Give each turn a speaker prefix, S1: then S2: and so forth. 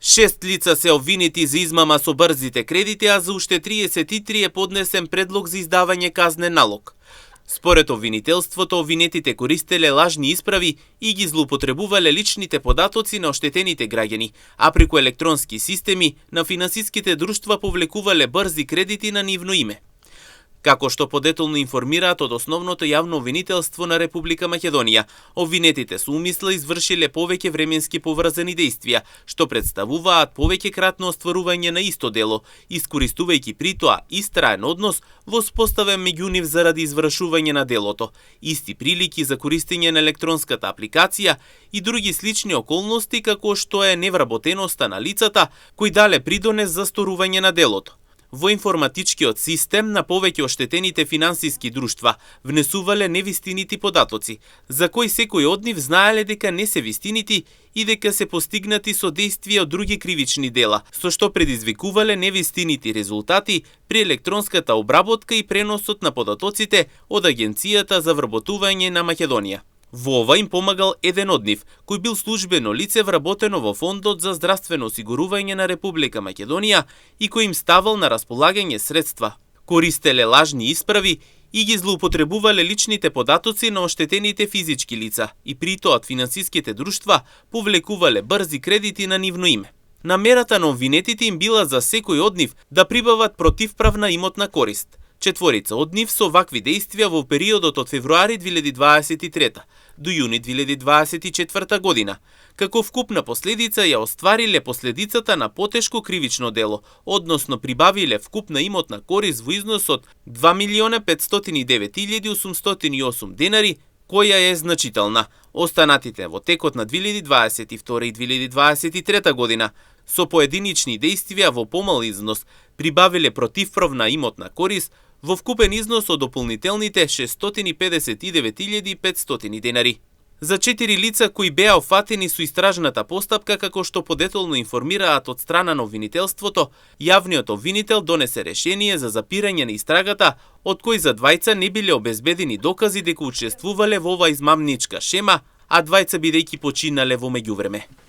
S1: 6 лица се обвинети за измама со брзите кредити, а за уште 33 е поднесен предлог за издавање казнен налог. Според обвинителството, обвинетите користеле лажни исправи и ги злоупотребувале личните податоци на оштетените граѓани, а преку електронски системи на финансиските друштва повлекувале брзи кредити на нивно име. Како што подетолно информираат од Основното јавно обвинителство на Република Македонија, обвинетите со умисла извршиле повеќе временски поврзани дејствија, што представуваат повеќе кратно остварување на исто дело, искористувајќи при тоа истраен однос воспоставен меѓу нив заради извршување на делото, исти прилики за користење на електронската апликација и други слични околности како што е невработеноста на лицата кои дале придонес за сторување на делото. Во информатичкиот систем на повеќе оштетените финансиски друштва внесувале невистинити податоци, за кои секој од нив знаеле дека не се вистинити и дека се постигнати со действија од други кривични дела, со што предизвикувале невистинити резултати при електронската обработка и преносот на податоците од Агенцијата за вработување на Македонија. Во ова им помагал еден од нив, кој бил службено лице вработено во Фондот за здравствено осигурување на Република Македонија и кој им ставал на располагање средства. Користеле лажни исправи и ги злоупотребувале личните податоци на оштетените физички лица и при тоа финансиските друштва повлекувале брзи кредити на нивно име. Намерата на обвинетите им била за секој од нив да прибават противправна имотна корист. Четворица од нив со вакви дејствија во периодот од февруари 2023 до јуни 2024 година, како вкупна последица ја оствариле последицата на потешко кривично дело, односно прибавиле вкупна имотна корист во износ од 2.509.808 денари, која е значителна. Останатите во текот на 2022 и 2023 година со поединични дејствија во помал износ прибавиле противправна имотна корист во вкупен износ од дополнителните 659.500 денари. За 4 лица кои беа офатени со истражната постапка, како што подетолно информираат од страна на обвинителството, јавниот обвинител донесе решение за запирање на истрагата, од кои за двајца не биле обезбедени докази дека учествувале во ова измамничка шема, а двајца бидејќи починале во меѓувреме.